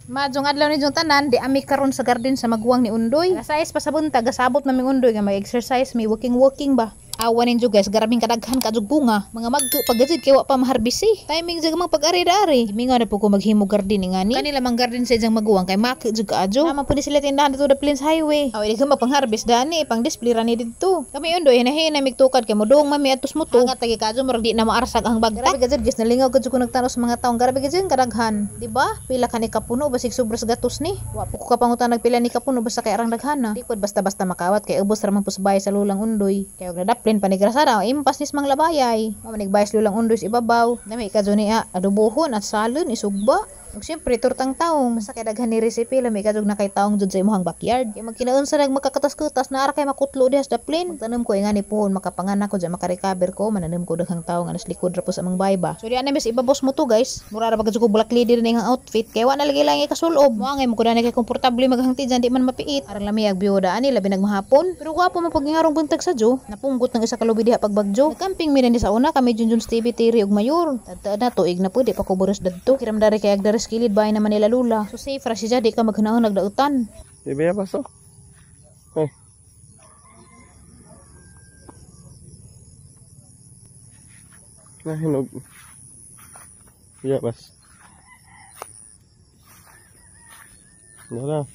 Maadjong adlaw ni tanan, di ami karon sa garden sa maguwang ni Undoy. Alas 6 pa sa buntag, gasabot naming Undoy nga mag-exercise, may walking-walking ba. Awa ninyo guys, garabing kadaghan ka bunga. Mga magko pagajid kay wa pa maharbisi. Timing jud mang pag-ari-ari. Mingaw na po ko maghimo garden ni ngani. Kanila mang garden sa ijang maguwang kay maki jud kaadyo. Naman po ni sila tindahan dito the Plains Highway. Aw di ka pang-harvest dani, pang display ra ni didto. Kami Undoy hinahinay migtukad kay modong mami atos mo to. Hangat tagi kaadyo murag di na maarsag ang bagtak. Grabe gajud guys, nalingaw gud ko nagtanos sa mga taong grabe gajud kadaghan. Di ba? Pila ka ni kapuno basig sobra sa gatos ni. Wa po ko kapangutan nagpila ni kapuno basta kay arang daghana. Di pod basta-basta makawat kay ubos ra man pusbay sa lulang Undoy. Kay og nadaplin panigrasara impas nis mang labayay. Mao man nagbayas lulang Undoy sa ibabaw. Dami ka niya adobohon at salon isugba. Ug syempre tortang taong basta kay daghan ni recipe lami ka jud na kay taong jud sa imong backyard. Kay magkinaunsa nag makakatas-kutas na ara kay makutlo diha sa daplin. Magtanom ko nga ni puhon makapanganak ko dyan makarecover ko mananom ko daghang taong anas likod ra po sa among bayba. So di ana mis ibabos mo to guys. Mura ra ba ko black lady rin ang outfit kay wa na lagi lang ikasulob. Mo angay mo ko kay komportable maghangti dyan di man mapiit. Arang lami ag biyuda ani labi nagmahapon. Pero gwapo man pag buntag sa jo. Napunggot ng isa ka lubi diha pagbagyo. Nagcamping mi ni sa una kami Junjun Stevie Tiri ug Mayor. Tadta na tuig na pud di pa ko buros dadto. Kiram dari kay agdaris kilid bahay naman nila lula. So safe ra siya di ka maghanahon nagdautan. Di ba paso? Eh. Nahinog. Ya bas. Wala.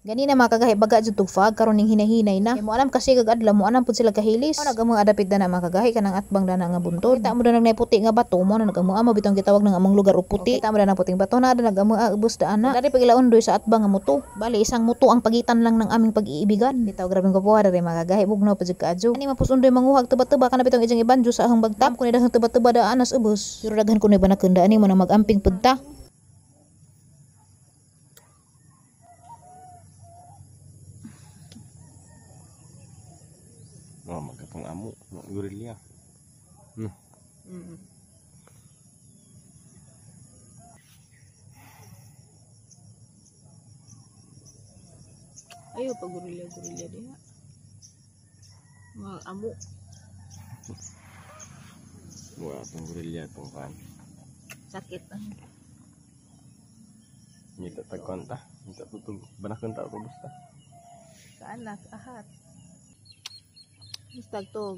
Ganina mga kagahi baga jud tug fog karon ning hinahinay na. Kay mo alam kasi kag adlaw mo anam pud sila kahilis. Mo nag adapit na mga kagahi kanang atbang dana nga buntod. Kita mo da nag puti nga bato mo na nag-amo amo bitong gitawag ng among lugar og puti. Kita mo da nang puting bato na da nag-amo ubos da ana. Dari pag ila Undoy sa atbang nga muto. Bali isang muto ang pagitan lang ng aming pag-iibigan. Bitaw grabeng kupuha diri mga kagahi bugnaw pa jud kaadyo. Ani mapus Undoy manguhag tuba-tuba kana bitong ijang ibanjo sa ahong bagtap kun daghang tuba-tuba da anas ubos. Pero daghan kunoy banakunda ani mo na mag-amping pud ta. Oh, magkatong amo, gorilla. Ayo pa gorilla gorilla diha. Mga amo. Wala tong gorilla tong kan. Sakit. Ngita tagkon ta. Ngita tutug banakon ta basta. Kaanak ahat. Basta tog.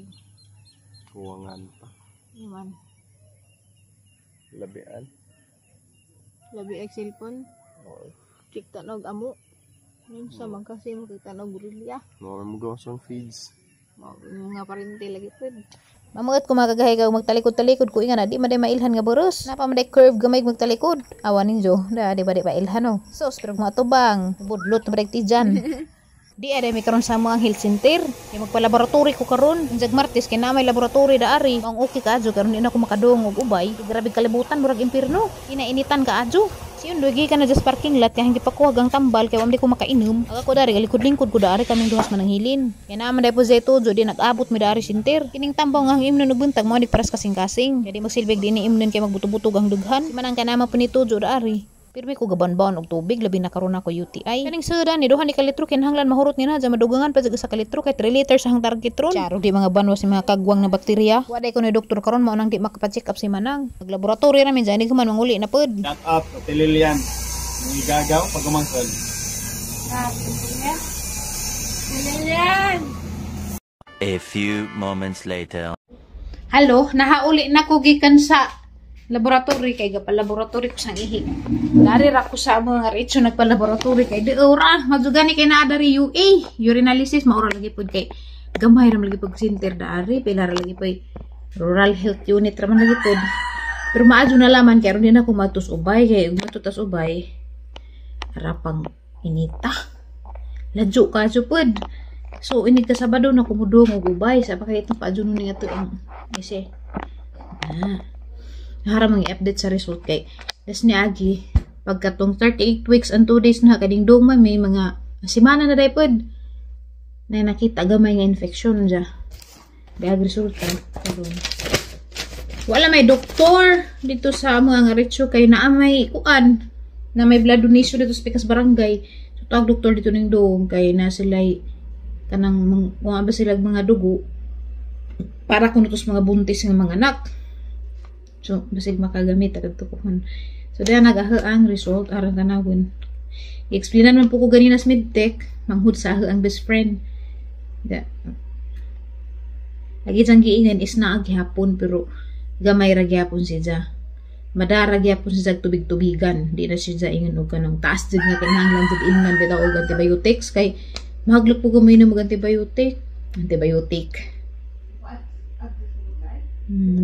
Kuwangan pa. Iman. Labian. Labi ay cellphone. Oo. Kita nog amo. Yung sa man kasi mo kita nog gorilla. Mo mo gawas ang feeds. Mao nga parente lagi pud. Mamuot ko mga kagahi kag magtalikod-talikod ko inga na di man day mailhan nga boros. Napa man day curve gamay magtalikod. Awa ninyo, da di ba di mailhan oh. Sos pero mga tubang, budlot na tijan. Di ay mi karon sa mga health center. Kay magpa-laboratory ko karon. Unjag Martes kay na may laboratory da ari. Ang okay kaadyo karon di na ako makadung og ubay. Grabe kalibutan murag impierno. Inainitan kaadyo. Si Undoy gi ka na just parking lot kay hindi pa kuha gang tambal kay wam di ko makainom. Aga ko dari galikod-lingkod ko dari kaming duhas mananghilin. Kay naa man day po zay tujo di nag-abot mi dari center. Kining tambaw nga ang imnon og buntag mo paras kasing-kasing. Kay di magsilbig dinhi imnon kay magbuto-buto ang dughan. Si manang kay naman po ni tujo dari. Pirmi ko gabanbaon og tubig labi na karon ako UTI. Kaning sudan ni duha ni ka litro kinahanglan mahurot ni na dyan madugangan pa jud sa ka litro kay 3 liters ang target ron. Charo di mga banwas ni mga kagwang na bakterya. Wa day ko ni doktor karon mao nang di makapa-check up si Manang. Naglaboratory ra min dyan ni man manguli na pod. Shout out Ate Lilian. Nangigagaw pag umangkol. Lilian. A few moments later. Hello, nahauli na ko gikan sa laboratory kay gapa-laboratory ko sang ihi. Dari ra ko sa mga retso nagpa-laboratory kay di ora madugani kay naa dari UA urinalysis maura lagi pud kay gamay ra man lagi pud center dari pila ra lagi pud rural health unit ra man lagi pud. Pero maadyo na laman kay aron di na ko matus ubay kay ug matutas ubay rapang inita. Ladyo ka pud. So inig ka Sabado na kumudong og ubay sa pa kay itong paadyo ni ato ang ise. Ah. Haram ang i-update sa result kay das ni Agi pagkatong 38 weeks and 2 days na kading dong may mga semana na day pod na nakita gamay nga infection dya. Di ag resulta karon. Wala may doktor dito sa mga nga retso kay naa may kuan na may blood donation dito sa Pikas Barangay. So tawag doktor dito ning doong kay na sila kanang mga ba sila mga dugo para kuno to sa mga buntis nga mga anak. So basig makagamit kadto kuan. So diha nagaha ang result aron tanawon. I-explainan man po ko ganina sa medtech, manghud sa ang best friend. Da. Lagi siyang giingan is naa gihapon pero gamay ra gihapon siya. Madara gihapon siya tubig-tubigan. Di na siya ingon og kanang taas jud nga kinahanglan jud ingan bitaw og antibiotics kay mahaglok po guminom og antibiotic. Antibiotic.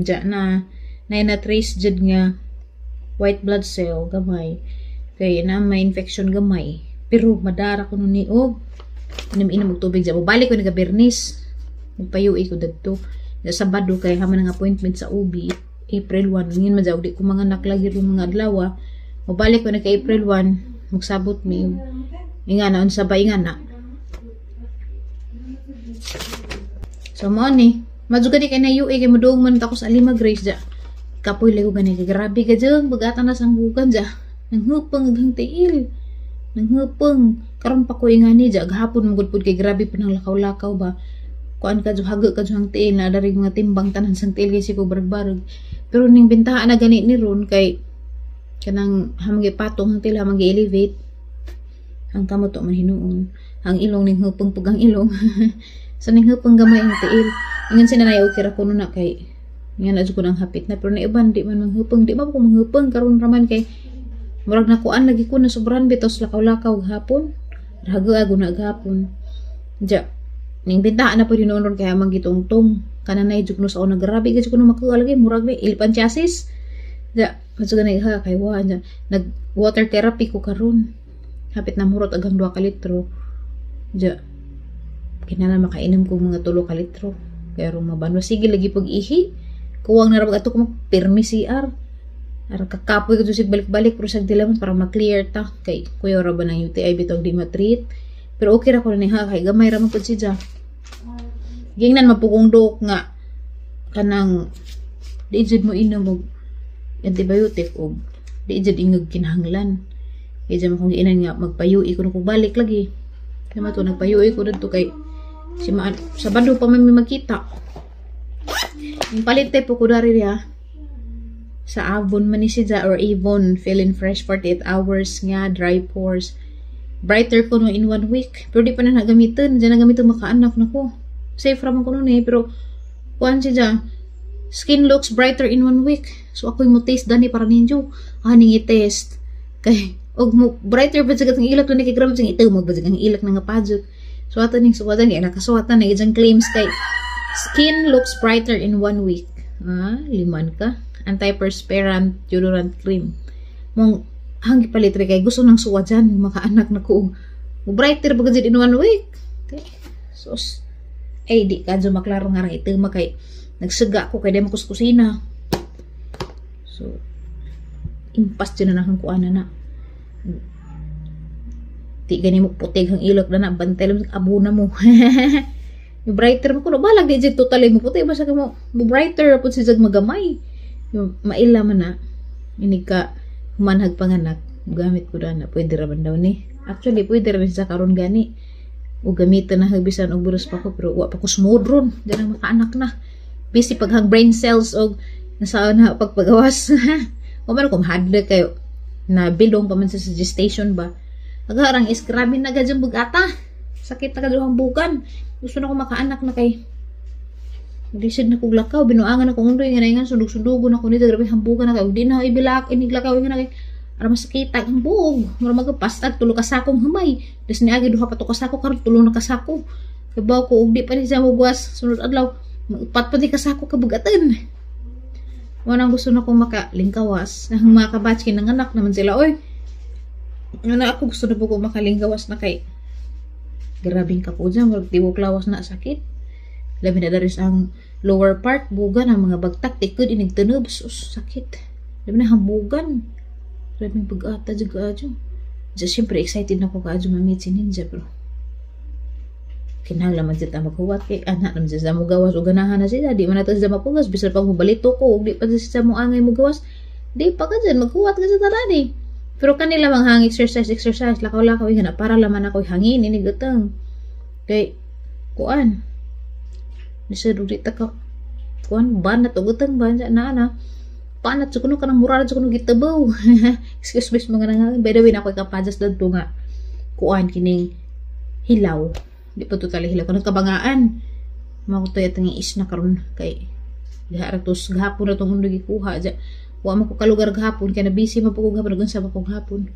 Ja na na trace jud nga white blood cell gamay kay na may infection gamay pero madara kuno ni og inom-inom og tubig. Ja balik ko naga Bernis, magpayui ko dadto sa Sabado kay haman ang appointment sa OB April 1. Ngin man di ko mga anak lagi ro mga adlaw. Mobalik ko na kay April 1, magsabot mi ingana unsa ba ingana. So mo ni madyo gani kay na UE kay moduong man ta ko sa Alima Grace ja. Kapoy lagi ko gani kay grabe ka jeng bagatan na sanggukan ja. Nanghupang aghang tiil. Nanghupang karon pa ko ingani ja gahapon man gud pud kay grabe pa nang lakaw-lakaw ba. Kuan ka haga ka ang tiil na dari mga timbang tanan sang tiil kay ko barag-barag. Pero ning bintahan na gani ni ron kay kanang hamang gipatong ang tiil, hamang gi-elevate ang kamot man hinuon. Ang ilong ning hupang pug ang ilong. So ning hupang gamay ang tiil. Ingon si nanay okay ra kuno na kay nga na jud ko nang hapit na pero na iban di man manghupang, di man ko manghupang karon raman kay murag nakuan lagi ko na sobrahan bitos lakaw-lakaw gahapon. Rahaga ago na gahapon. Ja ning bintahan na po hinuon ron kay hamang gitungtong kananay jud kuno sa una grabe gid kuno makuha lagi murag may elephantiasis. Ja madto gani ha kay wa ja nag water therapy ko karon. Hapit na murot agang 2 ka litro. Ja kinahanglan makainom ko mga 3 ka litro. Kaya rong mabanwa sige lagi pag ihi. Kuwang na ra ato ko magpirmi CR. Ara kakapoy ko sig balik-balik pero sa dilaman para ma-clear ta kay kuya ra ba ng UTI bitaw di ma-treat. Pero okay ra ko ni ha kay gamay ra man pud siya. Gingnan mapugong dok nga kanang di jud mo inom og antibiotic og di jud ingog kinahanglan. Kay jud akong giinan nga magpayui ko na kung balik lagi. Kaya to nagpayui ko didto kay si maan Sabado pa man mi magkita. Yung palit po ko dari ha. Sa Avon man ni siya or Avon Feeling Fresh 48 hours nga dry pores. Brighter ko no in 1 week. Pero di pa na nagamitin. Diyan nagamitin makaanak na ko. Safe ra man ko nun eh. Pero kuan siya. Skin looks brighter in 1 week. So ako mo taste dani para ninyo. Aning i-test. Kay og mo brighter ba siya ang ilak ni kay grabe siyang itumog ba siya ang ilak na nga padyot. Suwatan ning suwatan ni nakasuwatan na ijang claims kay skin looks brighter in 1 week. Ah, liman ka. Antiperspirant deodorant cream. Mong hanggi palit re kay gusto nang suwa dyan makaanak na ko. Mo brighter ba gud in 1 week. Okay. Sus. Ay di ka dyan maklaro nga rang ituma kay nagsiga ko kay di mo kusina. So impas dyan na nang kuana na. Di gani mo putig ang ilok na na bantay lang abuna mo. Yung brighter mo kuno balag di jud totally mo puti basta ka mo brighter pud si jag magamay. Yung maila man na inig ka humanhag panganak gamit ko na pwede ra man daw ni. Actually pwede ra man sa karon gani. O gamitan na bisan og buros pa ko pero wa pa ko smooth ron. Diyan ang makaanak na. Busy paghang brain cells og nasa na pagpagawas. O man kung hadlok kayo na bilong pa man sa gestation ba. Agarang is grabe na gadyang bugata. Sakit na kaduhang bukan. Gusto na ko makaanak na kay Lisod na kog lakaw, binuangan ako undoy nga nga sundog-sundugon ako nito grabe hambugan na kay di na ibilak iniglakaw nga na kay ara masakit ang buog. Mura magapastag tulo ka sakong humay. Des niagi duha pa to ka sako karon tulo na ka sako. Kay baw ko og di pa ni siya mugwas sunod adlaw upat pa di ka sako kabugatan. Wala gusto na ko makalingkawas. Ang mga kabatch kay nanganak naman sila oy. Nga ako gusto na po ko makalingkawas na kay grabing kapo dyan, murag tibuok lawas na sakit. Labi na daris ang lower part, bugan ang mga bagtak, tikod, inig tunob, sus, sakit. Labi na hambugan. Grabing pag-ata, dyan kaadyo. Dyan, siyempre, excited na ko kaadyo ma-meet si Ninja, pero Kinahanglan man jud ta maghuwat kay anak naman siya mo gawas o ganahan na siya. Di man nato siya mapugas bisan pa mobalito ko ug di pa siya mo angay mo gawas. Di pa ka dyan, maghuwat ka sa tanan eh. Pero kanila manghang exercise exercise lakaw-lakaw na para laman ako hangin ini gutang. Kay kuan. Bisag di ta ka kuan banat og gutang ba na ana. Panat sa kuno kanang mura sa kuno gitabaw. Excuse me mga nangangin. By the way, na ako'y kapajas dadto nga kuan kining hilaw. Di pa totally hilaw kanang kabangaan. Mao to yatang is na karon kay gaha tos gahapon na tong undoy gikuha ja. Wa man ko kalugar gahapon kay na busy man po ko gahapon nagunsa pa ko gahapon.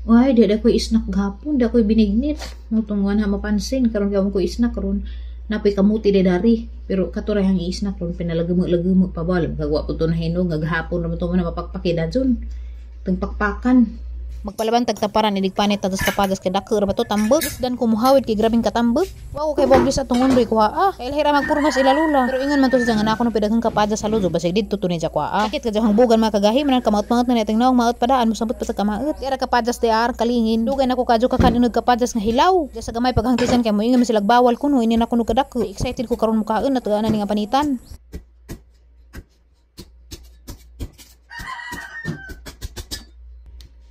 Ay, di ako'y isnak gahapon, di ako'y binignit. Mao tong wala mapansin karon kay ko isnak karon. Napoy kamuti di dari. Pero katuray ang isnak ron pinalagamo-lagamo pa ba kagwa po to na hinog nga gahapon naman to man mapakpaki dajon. Tang pakpakan. Magpalaban tagtaparan inig panit tatos kapagas kay dako ra ba to tambok dan kumuhawid kay grabing katambok. Wow kay bogis atong undoy kuha ah. Kay ilahira magpurmas ila lula. Pero ingon man to siya nga nako no pidaghang kapajas sa luzo basig didto to ni ja kuha ah. Sakit ka jahang bugan mga kagahi man kamaot-maot na nating naong maot padaan mosabot pa sa kamaot. Kaya ra kapajas di ar kalingin. Dugay nako kadyo kakan inog kapajas nga hilaw. Diya sa gamay paghangtisan kay moingon man sila bawal kuno ini nako no kadako. Excited ko karon mukaon na tuan ni nga panitan.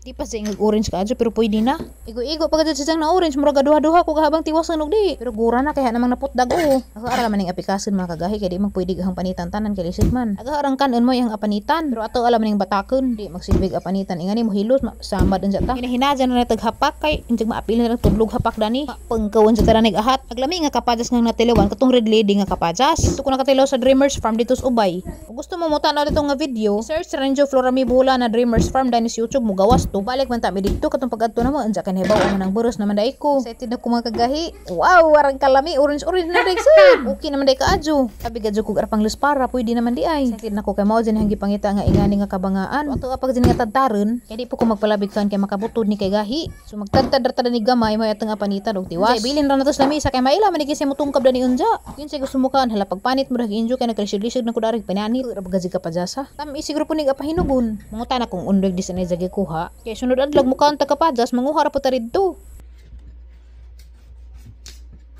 Di pa sa ingag orange ka pero pwede na. Igo-igo pa kadyo sa na orange murag duha-duha ko kahabang tiwasan og di. Pero gura na kaya namang naputdag o. Ako ara man ning apikason mga kagahi kay di man pwede ang panitan tanan kay lisod man. Aga arang kanon mo yang apanitan pero ato alam ning batakon di magsilbig apanitan ingani mo hilos samad unsa ta. Hinahinajan na taghapak kay injag maapil na lang tudlog hapak dani. Pangkawan sa taranig ahat. Aglami nga kapajas nga natilawan katong red lady nga kapajas. Dito ko nakatilaw sa Dreamers Farm dito sa Ubay. Kung gusto mo mo tan-aw dito nga video, search Ranjo Florami Bula na Dreamers Farm dani sa YouTube mo gawas to. Balik man ta mi didto katong pag-adto namo unsa kan hibaw ang nang buros naman dai ko. Excited na ko mga kagahi. Wow, warang kalami orange orange na dai sir. Okay naman dai kaadyo. Sabi gadyo kog arpang luspara pwede naman di ay. Excited na ko kay mao jud ang gipangita nga ingani nga kabangaan. Ato apag jud nga tadtaron kay di po ko magpalabig kan kay makabutod ni kay gahi. So magtadtad ra ta ni gamay mo atong apanitan og tiwas. Kay bilin ra nato sa lamisa kay maila man ni mutungkab dani unja. Kinsay gusto mo kan hala pagpanit mo ra injo kay nagkalisod-lisod na ko dari pinanit. Ra bagazig ka pajasa. Tam isiguro po nig apahinugon. Mangutan akong undoy di sa na kuha. Kay sunod adlaw mukaan ta kapajas manguha ra po ta ridto.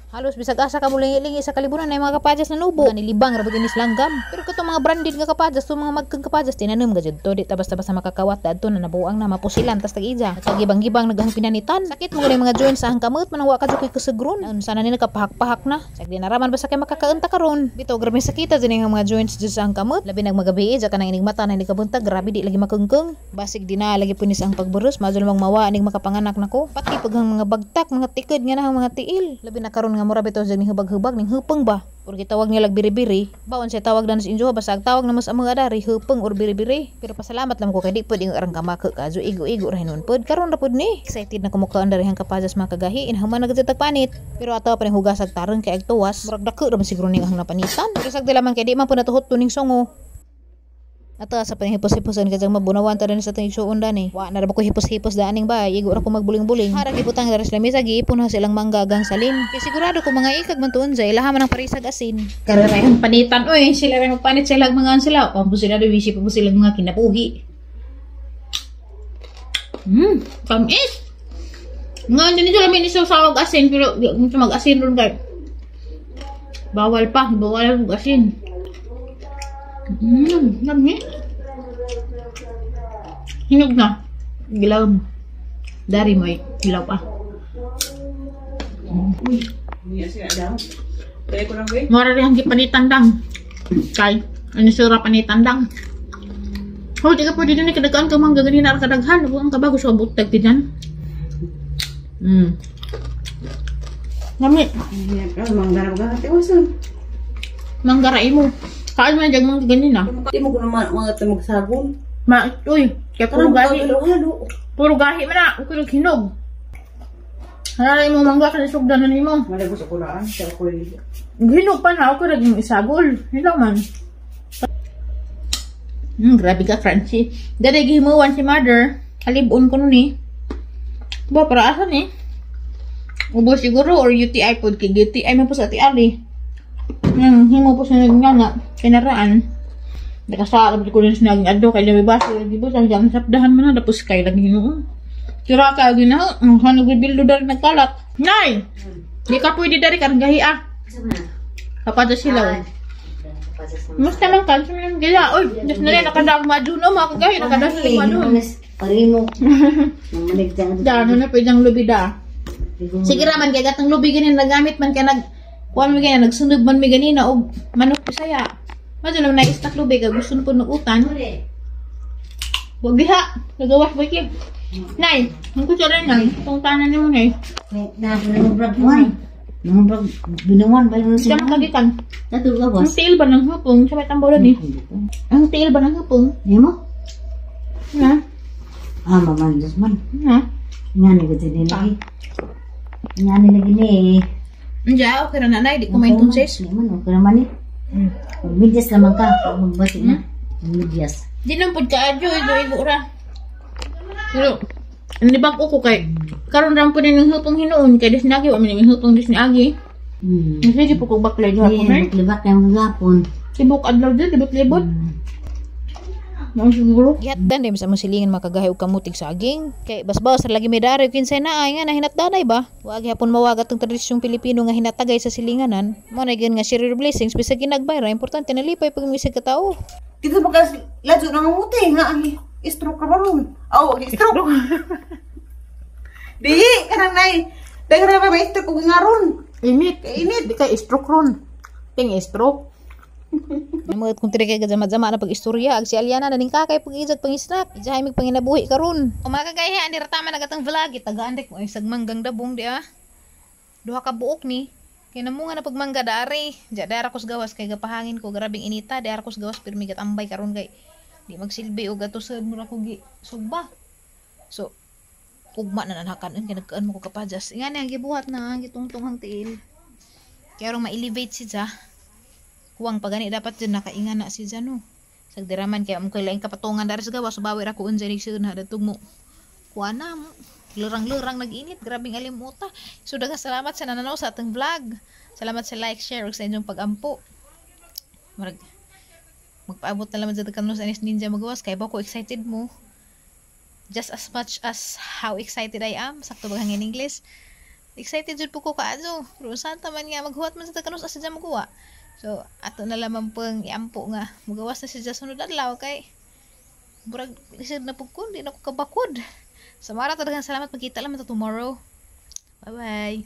Halos bisag asa ka mulingi-lingi sa kalibunan ay mga kapajas na nubo. Mga nilibang ra inis langgam. Pero katong mga branded nga kapajas, to mga magkang kapajas tinanom ga jud to di ta basta-basta makakawat dadto na nabuang na mapusilan tas tag-ija. At gibang-gibang naghang pinanitan. Sakit mo gani mga joints sa hangkamot manang wa ka jud koy kasagron. Unsa na ni nagkapahak-pahak na. Sag di naraman basta kay makakaunta karon. Bitaw grabe sakita jud ang mga joints jud sa hangkamot. Labi nag magabi ja kanang inig mata na hindi kabuntag, grabe di lagi makungkung. Basig di na lagi punis ang pagburos, madul mang mawa aning makapanganak nako. Pati paghang mga bagtak, mga tikod nga na ang mga tiil. Labi na karon nga mura bitaw jud ning hubag-hubag ning hupeng ba. Or gitawag niya lag biri-biri. Bawon siya tawag dan sa injo basta ang tawag na mas ang mga dari hupeng or biri-biri. Pero pasalamat lang ko kay di pud ing arang kamaka kadyo igo-igo ra hinuon pud karon ra pud ni. Excited na kumukaan dari hang kapajas mga kagahi inhuman na gud panit. Pero ato pa ning hugas ag tarong kay ag tuwas murag dako ra man siguro ning ang napanitan. Pero sag dila man kay di man pud natuhot tuning songo. Ato sa panghipos-hiposan kajang mabunawan ta rin sa atong igsuon dani. Wa na ra ba ko hipos-hipos daaning bay, igo ra ko magbuling-buling. Harang gibutang diri sa lamesa giipon ha silang mangga agang salin. Kay sigurado ko mga ikag man tuon sa ilaha man ang parisag asin. Karerehang panitan oy, sila rin magpanit sila mga sila. Pampo sila do wisi pa sila mga kinabuhi. Kamis. Nga nyo lamin ni sawag asin pero di mo mag-asin ron kay. Bawal pa, bawal mag-asin. Lami. Hinog na. Gilaw. Dari mo eh. Gilaw pa. Uy. Mura rin ang gipanitan dang. Kay, ano sura panitan dang. Oh, di ka pwede din ikadagaan ka mangga ganina ang kadaghan. Huwag ang kabago sa butag din yan. Lami. Mangga ra imo. Kaan man dyan mga ganina? Di mo ko naman mga magsagol. Ma, uy, kaya puro gahi. Puro gahi man na, okay lang hinog. Hanalay mo mangga, kasi sugdan na nimo. Malay ko sa kulaan, siya ko hinog pa na, okay lang yung isagol. Hinog man. Grabe ka, crunchy. Dada, gihimuan si mother. Halibon ko nun eh. Ba, para asan eh? Ubo siguro, or UTI po. Kay UTI man po sa Ate Ali. Himo po sa nga kinaraan. Nakasarap ko rin sa naging ado kay lami baso di ba sa sapdahan man na tapos kay lagi hinuon. Tira ka gina, ang hano gibildo dal nagkalat. Nay. Di ka pwede dari karon gahi ah. Kapada sila. Musta man kan sa mga gila. Oy, just na rin nakadaog maduno mga kagahi nakadaog sa maduno. Parimo. Mamalig dyan. Da, ano na pwede ang lubi da. Sige ra man kay gatang lubi ganin nagamit man kay nag kuan mi ganina nagsunog man mi ganina og manok Bisaya. Madto na na-stock lubi kay gusto na pud utan. Wag diha, nagawas ba ki? Nay, ang kutsara nay, itong tanan nimo nay. Na, nangubrag kuwan. Nangubrag, binuwan ba yun Siya sila? makagikan. Natugawas. Ang tiil ba ng hapong? Siya may tambolan eh. Ang tiil ba ng hapong? Hindi mo? Ha? Ah, mamandos man. Ha? Nga ni ko din lagi. Nga ni lagi ni. Diya, okay ra na nay, di ko maintonses. Di man, okay naman eh. Magmedyas naman ka. Pag magbati na. Magmedyas. Di nang pud kaadyo, igo-igo ra. Pero, nibag ko kay karon ra po din ng hapong hinuon kay dis nagi wa man ning hapong dis niagi. Sige po kog baklay duha ko Hindi, nay. maglibak na maghapon. Tibok adlaw din, libot libot. Mao siguro. Gihatdan din sa among silingan makagahi og kamutig saging. Kay basbaw sa lagi may dari kinsay na ay nga nahinatdanay ba? Wa gihapon mawagat ang tradisyong Pilipino nga hinatagay sa silinganan. Mo na gyud nga share your blessings bisag ginagbay ra importante nalipay pag misig ka tawo. Dito pa kasi ladyo na ngamuti nga ang stroke ka ba ron? Aw, stroke. Di, kanang nay. Dahil na ba may stroke kung nga ron? Init. Init. Di kay stroke ron. Ting stroke. Namot kung tiri kay gajama-jama na pag-istorya ag si Aliana naning kakay pag-ijag pangisnak. Ijahay mig panginabuhi karon. O mga kagayha ani ratama na gatang vlog itagaan dek mo ay sagmanggang dabong di ah. Duha ka buok ni. Kay namunga na pagmangga dari. Diya dara kos gawas kay gapahangin ko grabing inita dara kos gawas pirmi gatambay karon kay di magsilbi og ato sa mura ko gi sugba. So ugma na nanhakan kay nagkaan mo ko kapajas. Nga na gibuhat na gitungtong ang tiil. Kaya rong ma-elevate si Ja. Kuwang pagani dapat dyan nakainga na si Ja no. Sagdiraman kaya mo kay laing kapatungan dari sa gawas bawi ra ko unsa ni siya na datog mo. Kuha na mo. Lurang-lurang nag-init, grabing alimuta. So daghang salamat sa nananaw sa atong vlog. Salamat sa like, share ug sa inyong pag-ampo. Marag magpaabot na lamang sa kanu sa Anis Ninja magawas kay ba ko excited mo. Just as much as how excited I am, sakto ba in English? Excited jud po ko kaadyo. Pero santa man nga maghuwat man sa kanus asa dyan magawa. So ato na lamang pong iampo nga magawas na siya sunod adlaw kay murag lisod na pug ko, di na ko kabakod. Sa mara talagang salamat, magkita lamang ta tomorrow. Bye bye.